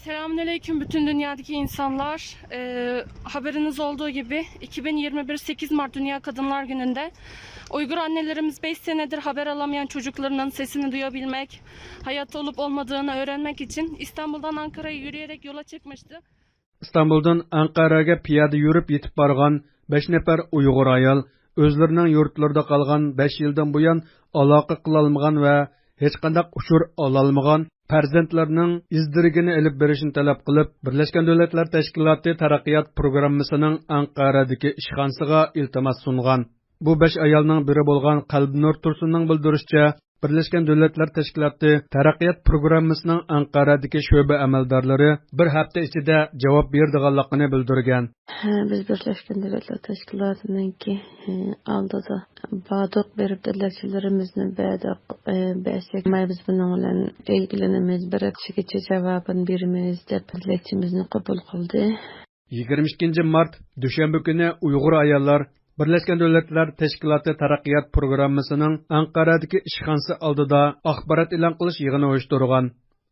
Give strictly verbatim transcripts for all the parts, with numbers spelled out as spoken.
Selamünaleyküm bütün dünyadaki insanlar. Ee, haberiniz olduğu gibi iki bin yirmi bir sekiz Mart Dünya Kadınlar Günü'nde Uygur annelerimiz beş senedir haber alamayan çocuklarının sesini duyabilmek, hayatta olup olmadığını öğrenmek için İstanbul'dan Ankara'ya yürüyerek yola çıkmıştı. ئىستانبۇلدىن ئەنقەرەگە پىيادە يۈرۈپ يېتىپ بارغان بەش نەپەر ئۇيغۇر ئايال ئۆزلىرىنىڭ يۇرتلىرىدا قالغان بەش يىلدىن بۇيان ئالاقە قىلالمىغان ۋە ھېچقانداق ئۇچۇر ئالالمىغان پەرزەنتلىرىنىڭ ئىز دېرىكىنى ئېلىپ بېرىشنى تەلەپ قىلىپ، بىرلەشكەن دۆلەتلەر تەشكىلاتى تەرەققىيات پروگراممىسىنىڭ ئەنقەرەدىكى ئىشخانىسىغا ئىلتىماس سۇنغان. بۇ بەش ئايالنىڭ بىرى بولغان قەلبىنۇر تۇرسۇننىڭ بىلدۈرۈشىچە، بىرلەشكەن دۆلەتلەر تەشكىلاتى تەرەققىيات پروگراممىسىنىڭ ئەنقەرەدىكى شۆبە ئەمەلدارلىرى بىر ھەپتە ئىچىدە جاۋاب بېرىدىغانلىقىنى بىلدۈرگەن. ھە، بىز بىرلەشكەن دۆلەتلەر تەشكىلاتىنىڭكى، ھە، ئالدىدا باردۇق، بېرىپ تىلەكچىلىرىمىزنى بەردۇق، ھە، بەرسەك، ماي بىز بۇنىڭ بىلەن ئىلگىلىنىمىز، بىر ھەپتىچە جاۋابىنى بېرىمىز دەپ تىلەكچىمىزنى قوبۇل قىلدى. يىگىرمە ئىككىنچى مارت، دۈشەنبە كۈنى ئۇيغۇر ئاياللار بىرلەشكەن دۆلەتلەر تەشكىلاتى تەرەققىيات پروگراممىسىنىڭ ئەنقەرەدىكى ئىشخانىسى ئالدىدا ئاخبارات ئېلان قىلىش يىغىنى ئۇيۇشتۇرغان.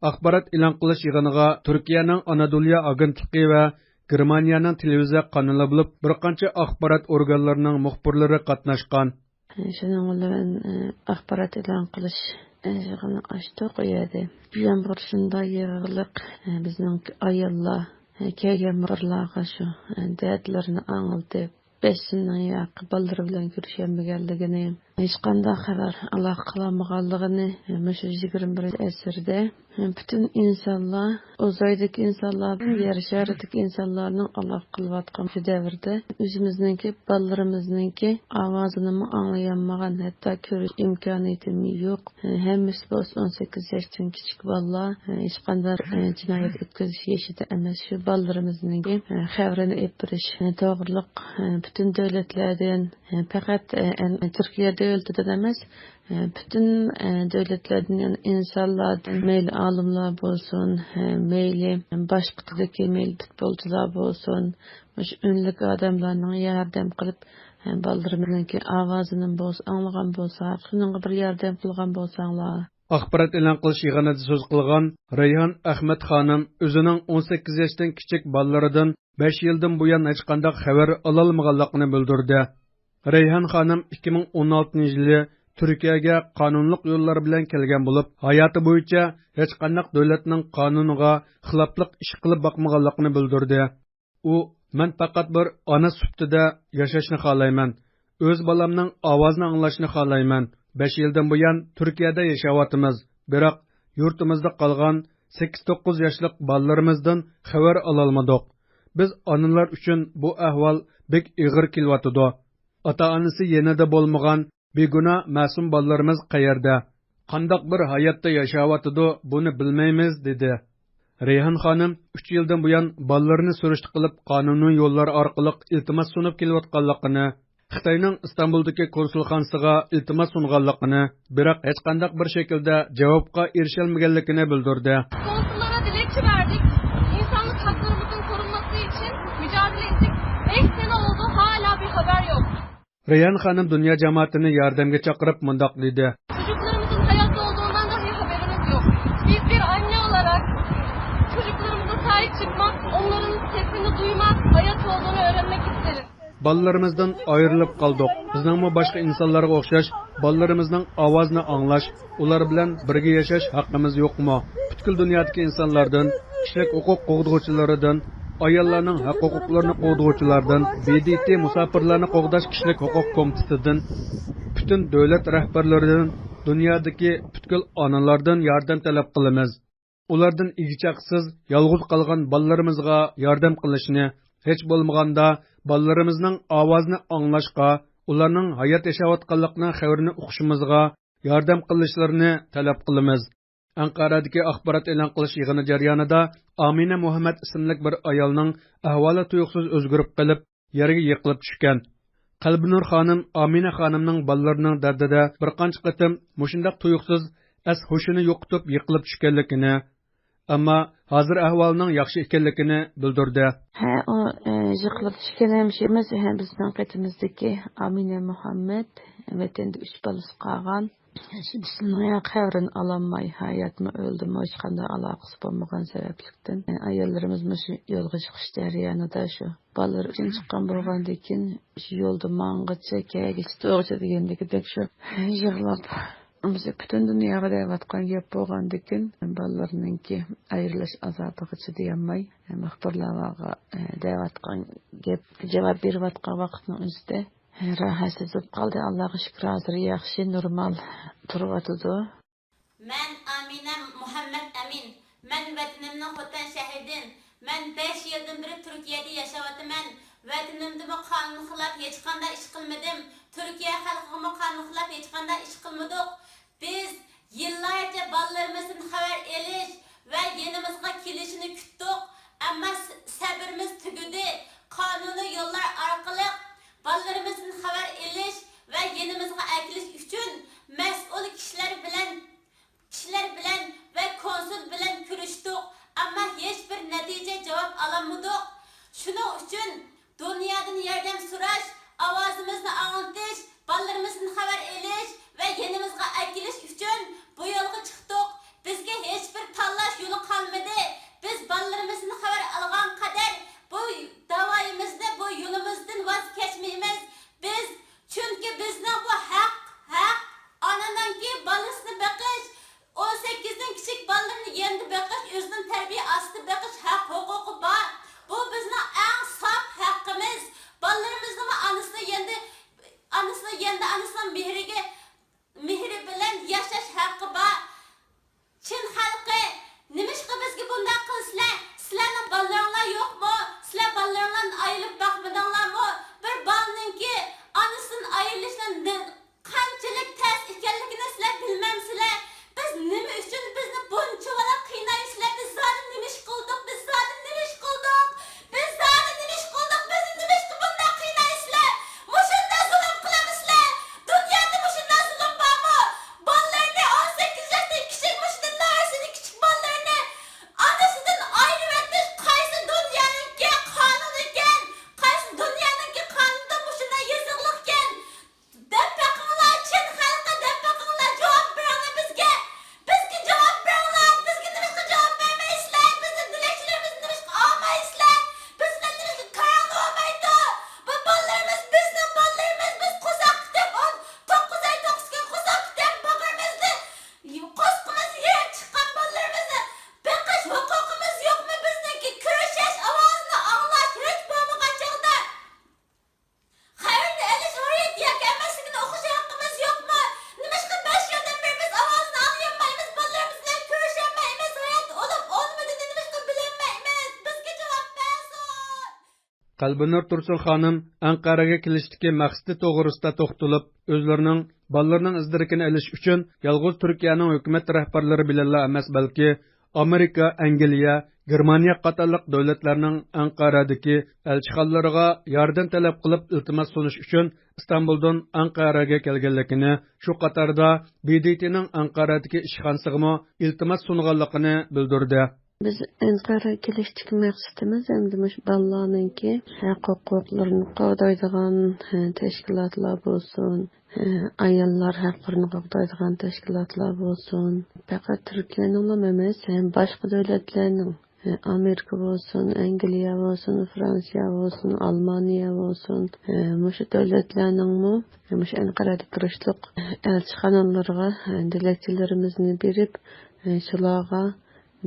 ئاخبارات ئېلان قىلىش يىغىنىغا تۈركىيەنىڭ ئانادولىيا ئاگېنتلىقى ۋە گېرمانىيەنىڭ تېلېۋىزىيە قانىلى بولۇپ، بىر قانچە ئاخبارات ئورگانلىرىنىڭ مۇخبىرلىرى قاتناشقان. شۇنىڭ بىلەن، ئە، ئاخبارات ئېلان قىلىش، ئە، يىغىنى ئاچتۇق ئۇ يەردە. بۇ يامغۇر شۇنداق يېغىنلىق، ئە، بىزنىڭ ئاياللار، ئە، كەلگەن مۇخبىرلارغا شۇ، ئە، دەردلىرىنى ئاڭلىتىپ، بەش يىلنىڭ ياقى بالىلىرى بىلەن كۆرۈشەلمىگەنلىكىنى، ھېچقانداق خەۋەر، ئالاقە قىلالمىغانلىقىنى، ئە، مۇشۇ يىگىرمە بىرىنچى ئەسىردە پۈتۈن ئىنسانلار، ئۇزايدىكى ئىنسانلار، يەر شارىدىكى ئىنسانلارنىڭ ئالاقە قىلىۋاتقان شۇ دەۋردە ئۆزىمىزنىڭكى، بالىلىرىمىزنىڭكى ئاۋازىنىمۇ ئاڭلىيالمىغان، ھەتتا كۆرۈش ئىمكانىيىتىمۇ يوق. ھەممىسى بولسا ئون سەككىز ياشتىن كىچىك بالىلار، ھېچقانداق جىنايەت ئۆتكۈزۈش يېشىدا ئەمەس. شۇ بالىلىرىمىزنىڭكى خەۋىرىنى ئېلىپ بېرىش توغرۇلۇق پۈتۈن دۆلەتلەردىن، پەقەت تۈركىيە دۆلىتىدىن ئەمەس، پۈتۈن، ئە، دۆلەتلەردىن، يەنى ئىنسانلاردىن، مەيلى ئالىملار بولسۇن، ئە، مەيلى باشقا تىلدىكى مەيلى پۇتبولچىلار بولسۇن، مۇشۇ ئۈنلۈك ئادەملەرنىڭ ياردەم قىلىپ، ئە، بالىلىرىمىزنىڭكى ئاۋازىنى بولسا ئاڭلىغان بولساق، شۇنىڭغا بىر ياردەم قىلغان بولساڭلار. ئاخبارات ئېلان قىلىش يىغىنىدا سۆز قىلغان رەيھان ئەخمەت خانىم ئۆزىنىڭ ئون سەككىز ياشتىن كىچىك بالىلىرىدىن بەش يىلدىن بۇيان ھېچقانداق خەۋەر ئالالمىغانلىقىنى بىلدۈردى. رەيھان خانىم ئىككى مىڭ ئون ئالتىنچى يىلى تۈركىيەگە قانۇنلۇق يوللار بىلەن كەلگەن بولۇپ، ھاياتى بويىچە ھېچقانداق دۆلەتنىڭ قانۇنىغا خىلاپلىق ئىش قىلىپ باقمىغانلىقىنى بىلدۈردى. ئۇ، مەن پەقەت بىر ئانا سۈپىتىدە ياشاشنى خالايمەن. ئۆز بالامنىڭ ئاۋازىنى ئاڭلاشنى خالايمەن. بەش يىلدىن بۇيان تۈركىيەدە ياشاۋاتىمىز. بىراق، يۇرتىمىزدا قالغان سەككىز توققۇز ياشلىق بالىلىرىمىزدىن خەۋەر ئالالمىدۇق. بىز ئانىلار ئۈچۈن بۇ ئەھۋال بەك ئېغىر كېلىۋاتىدۇ. ئاتا-ئانىسى يېنىدا بولمىغان بىگۇناھ مەسۇم بالىلىرىمىز قەيەردە؟ قانداق بىر ھاياتتا ياشاۋاتىدۇ، بۇنى بىلمەيمىز، دېدى. رەيھان خانىم ئۈچ يىلدىن بۇيان بالىلىرىنى سۈرۈشتە قىلىپ، قانۇنىي يوللار ئارقىلىق ئىلتىماس سۇنۇپ كېلىۋاتقانلىقىنى، خىتاينىڭ ئىستانبۇلدىكى كونسۇلخانىسىغا ئىلتىماس سۇنغانلىقىنى، بىراق ھېچقانداق بىر شەكىلدە جاۋابقا ئېرىشەلمىگەنلىكىنى بىلدۈردى. Konsullara dilekçe verdik. İnsanlık haklarımızın korunması için mücadele ettik. Beş sene oldu, hala bir haber yok. رەيھان خانىم دۇنيا جامائىتىنى ياردەمگە چاقىرىپ مۇنداق دېدى. Çocuklarımızın hayatta olduğundan dahi haberimiz yok. Biz bir anne olarak çocuklarımıza sahip çıkmak, onların sesini duymak, hayat olduğunu öğrenmek isteriz. بالىلىرىمىزدىن ئايرىلىپ قالدۇق. بىزنىڭمۇ باشقا ئىنسانلارغا ئوخشاش بالىلىرىمىزنىڭ ئاۋازىنى ئاڭلاش، ئۇلار بىلەن بىرگە ياشاش ھەققىمىز يوقمۇ؟ پۈتكۈل دۇنيادىكى ئىنسانلاردىن، كىشىلىك ھوقۇق قوغدىغۇچىلىرىدىن، ئاياللارنىڭ ھەق ھوقۇقلىرىنى قوغدىغۇچىلاردىن، ب د ت مۇساپىرلارنى قوغداش كىشىلىك ھوقۇق كومىتېتىدىن، پۈتۈن دۆلەت رەھبەرلىرىدىن، دۇنيادىكى پۈتكۈل ئانىلاردىن ياردەم تەلەپ قىلىمىز. ئۇلاردىن ئىگە-چاقىسىز، يالغۇز قالغان بالىلىرىمىزغا ياردەم قىلىشنى، ھېچ بولمىغاندا بالىلىرىمىزنىڭ ئاۋازىنى ئاڭلاشقا، ئۇلارنىڭ ھايات ياشاۋاتقانلىقىنىڭ خەۋىرىنى ئۇقۇشىمىزغا ياردەم قىلىشلىرىنى تەلەپ قىلىمىز. ئەنقەرەدىكى ئاخبارات ئېلان قىلىش يىغىنى جەريانىدا ئامىنە مۇھەممەد ئىسىملىك بىر ئايالنىڭ ئەھۋالى تۇيۇقسىز ئۆزگىرىپ قېلىپ، يەرگە يىقىلىپ چۈشكەن. قەلبىنۇر خانىم ئامىنە خانىمنىڭ بالىلىرىنىڭ دەردىدە بىر قانچە قېتىم مۇشۇنداق تۇيۇقسىز ئەس-ھوشىنى يوقىتىپ يىقىلىپ چۈشكەنلىكىنى، ئەمما ھازىر ئەھۋالىنىڭ ياخشى ئىكەنلىكىنى بىلدۈردى. ھە، ئۇ، ئە، يىقىلىپ چۈشكەن ھەمشىرىمىز، ھە، بىزنىڭ قېتىمىزدىكى ئامىنە مۇھەممەد، ۋەتەندە ئۈچ بالىسى قالغان. ھېچبىرسىنىڭ يا خەۋىرىنى ئالالماي، ھاياتمۇ، ئۆلدىمۇ، ھېچقانداق ئالاقىسى بولمىغان سەۋەبلىكتىن، ئاياللىرىمىز مۇشۇ يولغا چىقىش جەريانىدا شۇ بالىلىرى ئۈچۈن چىققان بولغاندىكىن، شۇ يولدا ماڭغىچە، كەلگۈچە، تۇرغۇچە دېگەندىكىدەك شۇ يىغلاپ، مۇشۇ پۈتۈن دۇنياغا دەۋاتقان گەپ بولغاندىكىن، بالىلىرىنىڭكى ئايرىلىش ئازابىغىچە دېيەلمەي، مۇخبىرلارغا دەۋاتقان گەپ، جاۋاب بېرىۋاتقان ۋاقىتنىڭ ئۆزىدە راھەتسىز بولۇپ قالدى. ئاللاغا شۈكۈر، ھازىر ياخشى، نورمال تۇرۇۋاتىدۇ. مەن ئامىنە مۇھەممەت ئەمىن. مەن ۋەتىنىمنىڭ خوتەن شەھىرىدىن. مەن بەش يىلدىن بېرى تۈركىيەدە ياشاۋاتىمەن. ۋەتىنىمدىمۇ قانۇن خىلاپ ھېچقانداق ئىش قىلمىدىم. تۈركىيە خەلقىگىمۇ قانۇن خىلاپ ھېچقانداق ئىش قىلمىدۇق. بىز يىللارچە بالىلىرىمىزدىن خەۋەر ئېلىش ۋە يېنىمىزغا كېلىشىنى كۈتتۇق، ئەمما س-، سەبرىمىز تۈگىدى. قانۇنىي يوللار ئارقىلىق بالىلىرىمىزدىن خەۋەر ئېلىش ۋە يېنىمىزغا ئەكېلىش ئۈچۈن مەسئۇل كىشىلەر بىلەن، كىشىلەر بىلەن ۋە كونسۇل بىلەن كۆرۈشتۇق، ئەمما ھېچبىر نەتىجە، جاۋاب ئالالمىدۇق. شۇنىڭ ئۈچۈن دۇنيادىن ياردەم سوراش، ئاۋازىمىزنى ئاڭلىتىش، بالىلىرىمىزدىن خەۋەر ئېلىش ۋە يېنىمىزغا ئەكېلىش ئۈچۈن بۇ يولغا چىقتۇق. بىزگە ھېچبىر تاللاش يولى قالمىدى. بىز بالىلىرىمىزدىن خەۋەر ئالغان قەدەر بۇ داۋايىمىزنى، بۇ يولىمىزدىن ۋاز كەچمەيمىز. بىز، چۈنكى بىزنىڭ بۇ ھەق، ھەق، ئانىنىڭكى بالىسىنى بېقىش، ئون سەككىزدىن كىچىك بالىلىرىنى يېنىدا بېقىش، ئۆزىنىڭ تەربىيە ئاستىدا بېقىش ھەق ھوقۇقى بار. بۇ بىزنىڭ ئەڭ ساپ ھەققىمىز. بالىلىرىمىزنىڭمۇ ئانىسىنىڭ يېنىدا، ئانىسىنىڭ يېنىدا ئانىسىنىڭ مېھرىگە، مېھرى بىلەن ياشاش ھەققى بار. چىن خەلقى، نېمىشقا بىزگە بۇنداق قىلىسىلەر؟ سىلەرنىڭ بالىلىرىڭلار يوقمۇ؟ سىلەر بالىلىرىڭلارنى ئايرىلىپ باقمىدىڭلارمۇ؟ بىر بالىنىڭكى ئانىسىدىن ئايرىلىشنىڭ نى-، قانچىلىك تەس ئىكەنلىكىنى سىلەر بىلمەمسىلەر؟ بىز نېمە ئۈچۈن بىزنى بۇنچىۋالا قىينايسىلەر؟ بىز زادى نېمە ئىش قىلدۇق؟ بىز زادى نېمە ئىش قىلدۇق؟ بىز زادى نېمە ئىش قىلدۇق؟ بىزنى نېمىشقا بۇنداق قىينايسىلەر؟ مۇشۇنداق زۇلۇم قىلامسىلەر؟ دۇنيادا مۇشۇنداق زۇلۇم بارمۇ؟ بالىلىرىنى، ئون سەككىز ياشتىن كىچىك، مۇشۇندىن ناھەسىدىن كىچىك بالىلىرىنى ئانىسىدىن ئايرىۋېتىش قايسى دۇنيانىڭكى قانۇنى ئىكەن؟ قايسى دۇنيانىڭكى قانۇنىدا مۇشۇنداق يېزىقلىق ئىكەن؟ دەپ بېقىڭلار، چىن خەلققە دەپ بېقىڭلار، جاۋاب بېرىڭلار بىزگە. بىزگە جاۋاب بېرىڭلار، بىزگە نېمىشقا جاۋاب بەرمەيسىلەر؟ بىزنىڭ دېلەكچىلىرىمىزنى نېمىشقا ئالمايسىلەر؟ بىز بىلەن نېمىشقا كاراڭلار بولمايدۇ؟ بۇ بالىلىرىمىز بىزنىڭ بالىلىرىمىز، بىز قورساققا كېتىپ، ئون توققۇز ئاي، توققۇز كۈن قورساققا كېتىپ، باغرىمىزنى، قورسىقىمىز يېرىپ چىققان بالىلىرىمىزنى بېقىش ھوقۇقىمىز يوقمۇ بىزنىڭكى؟ كۆرۈشۈش، ئاۋازىنى ئاڭلاش ھېچ بولمىغان چاغدا. خەۋىرىنى ئېلىش ھۆرىيەت ياكى ئەمەسلىكىنى ئۇقۇش ھەققىمىز يوقمۇ؟ نېمىشقا بەش يىلدىن بېرى بىز ئاۋازىنى ئاڭلىيالمايمىز، بالىلىرىمىز بىلەن كۆرۈشەلمەيمىز، ھايات ئولۇپ ئولمىدىنى نېمىشقا بىلەلمەيمىز؟ بىزگە جاۋاب بەرسۇن! قەلبىنۇر تۇرسۇن خانىم ئەنقەرەگە كېلىشتىكى مەقسىتى توغرىسىدا توختىلىپ، ئۆزلىرىنىڭ بالىلىرىنىڭ ئىز-دېرىكىنى ئېلىش ئۈچۈن يالغۇز تۈركىيەنىڭ ھۆكۈمەت رەھبەرلىرى بىلەنلا ئەمەس، بەلكى ئامېرىكا، ئەنگلىيە، گېرمانىيە قاتارلىق دۆلەتلەرنىڭ ئەنقەرەدىكى ئەلچىخانىلىرىغا ياردەم تەلەپ قىلىپ ئىلتىماس سۇنۇش ئۈچۈن ئىستانبۇلدىن ئەنقەرەگە كەلگەنلىكىنى، شۇ قاتاردا ب د ت نىڭ ئەنقەرەدىكى ئىشخانىسىغىمۇ ئىلتىماس سۇنغانلىقىنى بىلدۈردى. بىز ئەنقەرەگە كېلىشتىكى مەقسىتىمىز ئەمدى مۇشۇ بالىلارنىڭكى ھەق ھوقۇقلىرىنى قوغدايدىغان، ھە، تەشكىلاتلار بولسۇن، ئاياللار ھەقلىرىنى قوغدايدىغان تەشكىلاتلار بولسۇن، پەقەت تۈركىيەنىڭلا ئەمەس، ھەم باشقا دۆلەتلەرنىڭ، ئامېرىكا بولسۇن، ئەنگلىيە بولسۇن، فرانسىيە بولسۇن، ئالمانىيە بولسۇن، مۇشۇ دۆلەتلەرنىڭمۇ مۇشۇ ئەنقەرەدە تۇرۇشلۇق ئەلچىخانىلىرىغا دېلەكچىلىرىمىزنى بېرىپ، شۇلارغا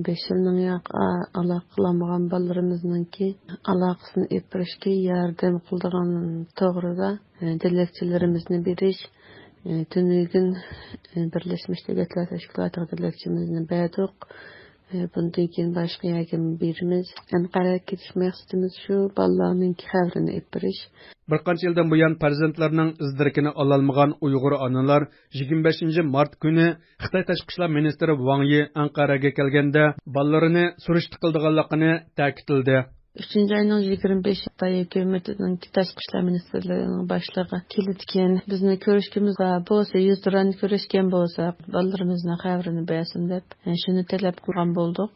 بەش يىلنىڭ ياق-، ئا-، ئالاقە قىلالمىغان بالىلىرىمىزنىڭكى ئالاقىسىنى ئېلىپ بېرىشكە ياردەم قىلىدىغان توغرىدا، ئە، دېلەكچىلىرىمىزنى بېرىش، ئە، تۈنۈگۈن، ئە، بىرلەشمىش دۆلەتلەر تەشكىلاتىغا دېلەكچىمىزنى بەردۇق. ئە، بۇندىن كېيىن باشقا يەرگىمۇ بېرىمىز. ئەنقەرەگە كېتىش مەقسىتىمىز شۇ، بالىلارنىڭكى خەۋىرىنى ئېلىپ بېرىش. بىر قانچە يىلدىن بۇيان پەرزەنتلىرىنىڭ ئىز-دېرىكىنى ئالالمىغان ئۇيغۇر ئانىلار يىگىرمە بەشىنچى مارت كۈنى خىتاي تاشقى ئىشلار مىنىستىرى ۋاڭ يى ئەنقەرەگە كەلگەندە، بالىلىرىنى سۈرۈشتە قىلىدىغانلىقىنى تەكىتلىدى. ئۈچىنچى ئاينىڭ يىگىرمە بەشى خىتاي ھۆكۈمىتىنىڭكى تاشقى ئىشلار مىنىستىرلىقىنىڭ باشلىقى كېلىدىكەن، بىزنى كۆرۈشكىمىز بار بولسا، يۈزتۇرانە كۆرۈشكەن بولسا، بالىلىرىمىزنىڭ خەۋىرىنى بەرسۇن دەپ، شۇنى تەلەپ قىلغان بولدۇق.